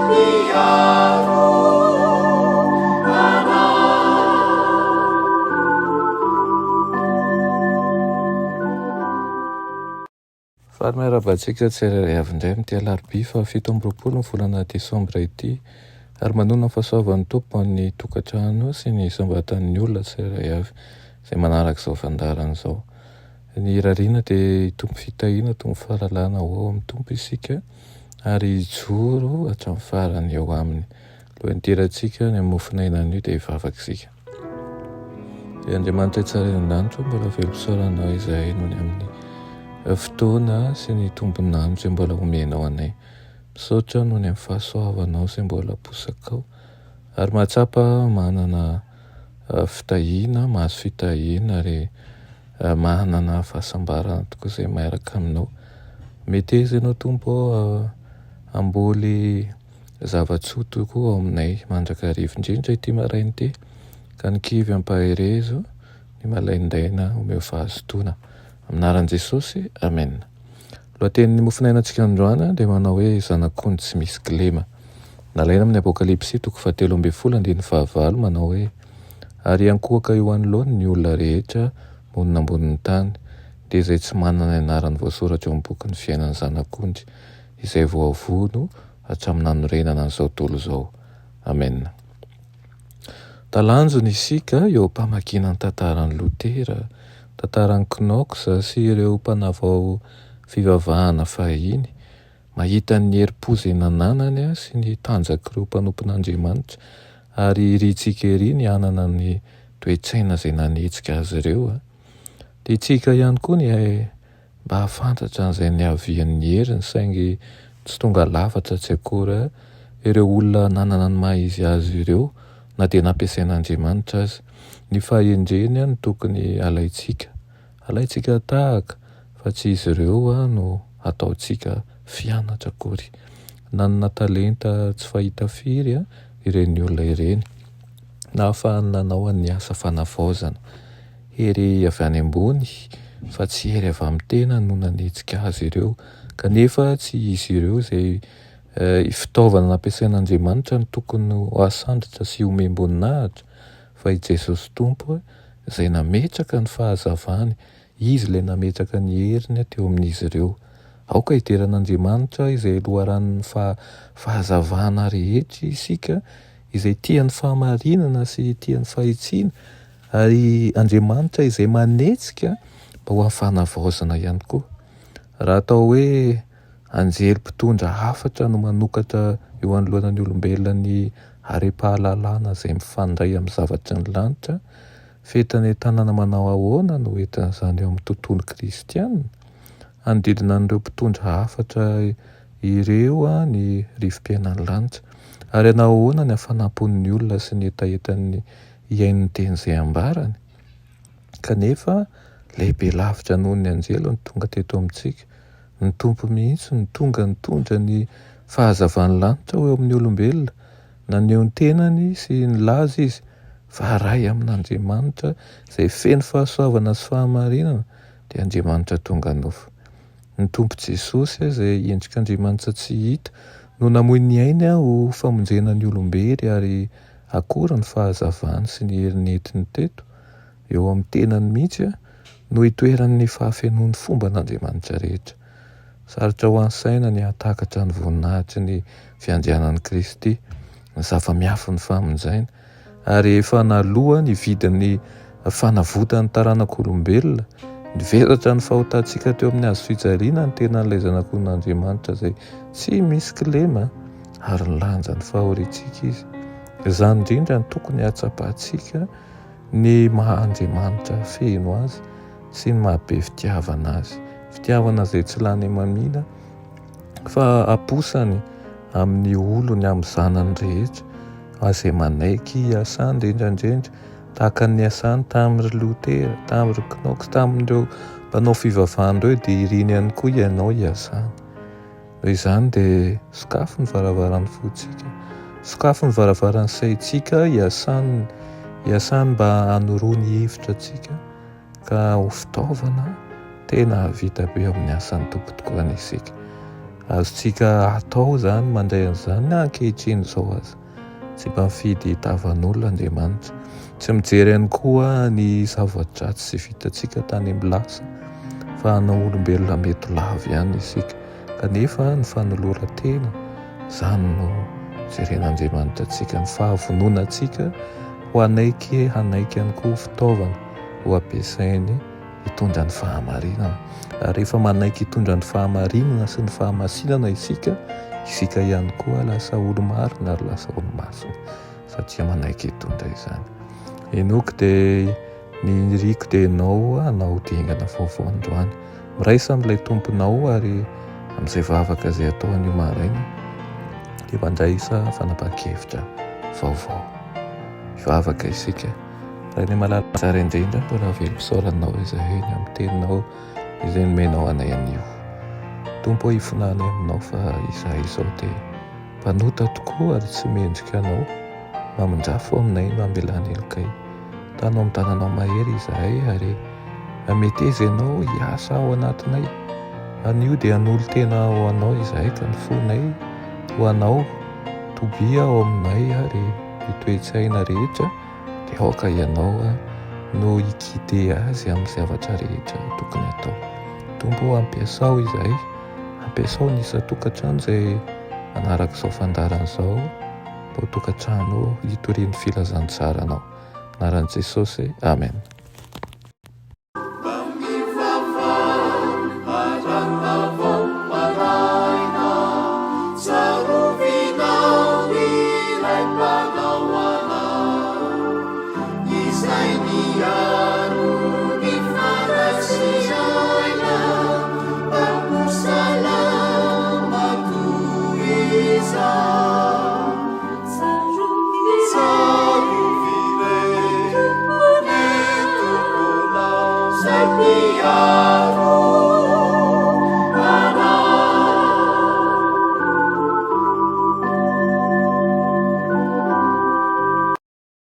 Mpiaro anay. Faly miarahaba antsika tsirairay avy indray amin'ity alarobia faha 27 ny volana desambra ity ary manonona ny fahasoavan'ny Tompo an'ny tokantrano sy ny isam-batan'ny olona tsirairay avy izay manaraka izao fandaharana izao. Ny irariana dia hitombo fitahiana, hitombo fahalalana ho ao amin'ny Tompo isika ary hijoro hatramin'ny farany eo aminy. Alohan'ny hidirantsika ny amin'ny mofon'aina anio dia hivavaka isika. Ry Andriamanitra tsara any an-danitra, mbola velom-pisaorana Anao izahay noho ny amin'ny fotoana sy ny tombon'andro izay mbola omenao anay. Misaotra noho ny amin'ny fahasoavanao izay mbola aposakao ary mahatsapa manana fitahiana, mahazo fitahiana ary manana fahasambarana tokoa izay miaraka aminao. Meteza ianao Tompo ô hamboly zava-tsoa tokoa ao aminay mandrakariva, indrindra ity maraina ity, ka ny kivy ampaherezo, ny malaindaina omeo fahazotoana. Amin'ny anaran'i Jesosy, Amen. Lohatenin'ny mofonainantsika androany dia manao hoe Zanak'ondry tsy misy kilema. Nalaina amin'ny Apokalypsy toko fahatelo ambin'ny folo andininy fahavalo manao hoe Ary hiankohoka eo anoloany ny olona rehetra monina ambonin'ny tany, dia izay tsy manana ny anarany voasoratra eo amin'ny bokin'ny fiainan'ny Zanak'ondry, izay voavono hatramin'ny nanorenana an'izao tontolo izao. Amena. Talanjona isika eo am-pamakiana ny tantaran'i Lotera, tantaran'i Knox sy ireo mpanavao fivavahana fahiny, mahita ny herim-po izay nananany sy ny tanjak'ireo mpanompon'Andriamanitra, ary irintsika ery ny hanana ny toe-tsaina izay nanetsika azy ireo. Tiantsika ihany koa ny mba hahafantatra an'izay niavian'ny heriny saingy tsy tonga lafatra tsy akory ireo olona nanana ny maha izy azy ireo na dia nampiasain'Andriamanitra aza. Ny fahendreny no tokony alaintsika. Alaintsika tahaka fa tsy izy ireo no ataontsika fianatra akory. Nanana talenta tsy fahita firy ireny olona ireny nahafahany nanao ny asa fanavaozana. Hery avy any ambony fa tsy hery avy amin'ny tena no nanetsika azy ireo, kanefa tsy izy ireo izay fitaovana nampiasain'Andriamanitra no tokony ho asandratra sy homem-boninahitra fa i Jesosy Tompo izay nametraka ny fahazavany, Izy ilay nametraka ny heriny teo amin'izy ireo. Aoka hidera an'Andriamanitra izay loharanon'ny fahazavana rehetra isika, izay tia ny fahamarinana sy tia ny fahitsiana, ary Andriamanitra izay manetsika mba ho amin'ny fanavaozana ihany koa. Raha atao hoe anjely mpitondra hafatra no manokatra eo anoloanan'ny olombelona ny harem-pahalalana izay mifandray amin'ny zavatry ny lanitra, Fientanentanana manao ahoana no entin'izany eo amin'ny tontolo kristiana? Hanodidina an'ireo mpitondra hafatra ireo ny rivo-piainan'ny lanitra. Ary hanao ahoana ny hafanam-pon'ny olona sy ny hetahetany hihaino ny teny izay ambarany? Kanefa, lehibe lavitra noho ny anjely no tonga teto amintsika. Ny Tompo mihitsy no tonga nitondra ny fahazavan'ny lanitra ho eo amin'ny olombelona. Naneho ny tenany sy nilaza izy fa Ray amin'Andriamanitra izay feno fahasoavana sy fahamarinana dia Andriamanitra tonga nofo. Ny Tompo Jesosy izay endrik'Andriamanitra tsy hita no namoy ny ainy ho famonjena ny olom-bery ary akory ny fahazavany sy ny hery nentiny teto eo amin'ny tenany mihitsy no itoeran'ny fahafenoan'ny fomban'Andriamanitra rehetra. Sarotra ho an'ny saina ny hahatakatra ny voninahitry ny fiandrianan'i Kristy, ny zava-miafin'ny famonjena, ary efa naloa ny vidin'ny fanavotan'ny taranak'olombelona. Nivelatra ny fahotantsika teo amin'ny hazo fijaliana ny tenan'ilay Zanak'olon'Andriamanitra izay tsy misy kilema, ary nilanja ny fahoriantsika Izy. Izany indrindra no tokony hahatsapantsika ny maha Andriamanitra feno Azy sy ny maha be fitiavana Azy. Fitiavana izay tsy lany hamamiana fa aposany amin'ny olony, amin'ny zanany rehetra izay manaiky hiasany indrindra indrindra tahaka ny niasany tamin'ny ry Lotera, tamin'ny ry Knox, tamin'ireo mpanao fivavahana ireo dia iriny ihany koa ianao hiasany. Noho izany dia sokafy ny varavaran'ny fontsika, sokafy ny varavaran'ny saintsika hiasany, hiasany mba hanoroany hevitra antsika ka ho fitaovana tena hahavita be amin'ny asan'ny Tompo tokoa anie isika. Azontsika atao izany mandray an'izany na ankehitriny izao aza. Tsy mba mifidy tavan'olona Andriamanitra. Tsy mijery ihany koa ny zava-dratsy izay vitantsika tany amin'ny lasa fa hanao olombelona mety lavo ihany isika. Kanefa ny fanoloran-tena, izany no jeren'Andriamanitra antsika, ny fahavononantsika ho hanaiky hanaiky ihany koa fitaovana ho ampiasainy hitondra ny fahamarinana. Ary rehefa manaiky hitondra ny fahamarinana sy ny fahamasinana isika, isika ihany koa lasa olo-marina ary lasa olo-masina satria manaiky hitondra izany. Enoky dia ny iriko dia ianao hanao dingana vaovao androany. Miraisa amin'ilay Tomponao ary amin'izay vavaka izay atao anio maraina dia mandraisa fanapahan-kevitra vaovao. Hivavaka isika. Rainay malala tsara indrindra, mbola velom-pisaorana Anao izahay ny amin'ny Teninao izay nomenao anay anio. Tompo ô, ifonanay Aminao fa izahay izao dia mpanota tokoa ary tsy mendrika Anao. Mamindrafo aminay, mamelà ny helokay. Tano amin'ny tananao mahery izahay ary meteza Ianao hiasa ao anatinay. Anio dia hanolo-tena ho Anao izahay ka ny fonay ho Anao. Tobia ao aminay ary ny toe-tsaina rehetra dia aoka Ianao no hi-guider azy amin'ny zavatra rehetra tokony hatao. Tompo ô, ampiasao izahay, ampiasao ny isan-tokantrano izay manaraka izao fandaharana izao mba ho tokantrano hitorian'ny filazantsaranao. Anaran'i Jesosy, Amen.